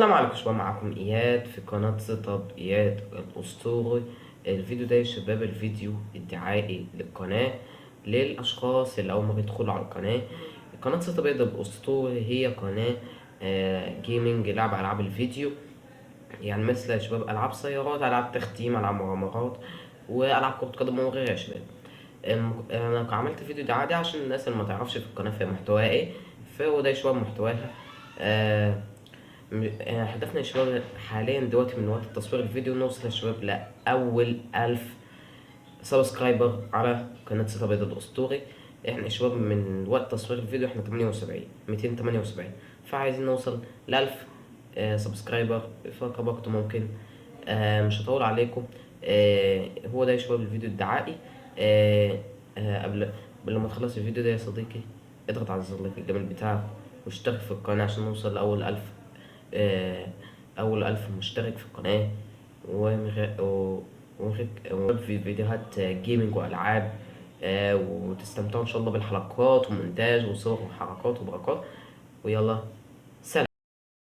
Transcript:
السلام عليكم شباب، معكم اياد في قناة Setup اياد الاسطوري. الفيديو ده يا شباب الفيديو الدعائي للقناة، للاشخاص اللي اول ما بيدخلوا على القناة. قناة Setup اياد الاسطوري هي قناة gaming، لعب العاب الفيديو، يعني مثل يا شباب العاب سيارات، العاب تختيم، العاب مغامرات، والعاب كرة قدم وغيرها يا شباب. انا عملت فيديو دعائي عشان الناس اللي ما تعرفش في القناة في محتواها ايه، فهو ده يا شباب محتواها. هدفنا يا شباب حاليا دلوقتي من وقت تصوير الفيديو نوصل يا شباب لأول 1000 subscriber على قناة Setup اياد الأسطوري. احنا يا شباب من وقت تصوير الفيديو احنا 78، 278، فعايزين نوصل ل1000 subscriber في أقرب وقت ممكن. مش هطول عليكم. هو ده يا شباب الفيديو الدعائي. قبل ما تخلص الفيديو ده يا صديقي اضغط على زر like الجميل بتاعك واشترك في القناة عشان نوصل لأول 1000، أول 1000 مشترك في القناة. ومن غير في فيديوهات gaming وألعاب، وتستمتعوا إن شاء الله بالحلقات ومونتاج وصور وحركات وبركات. ويلا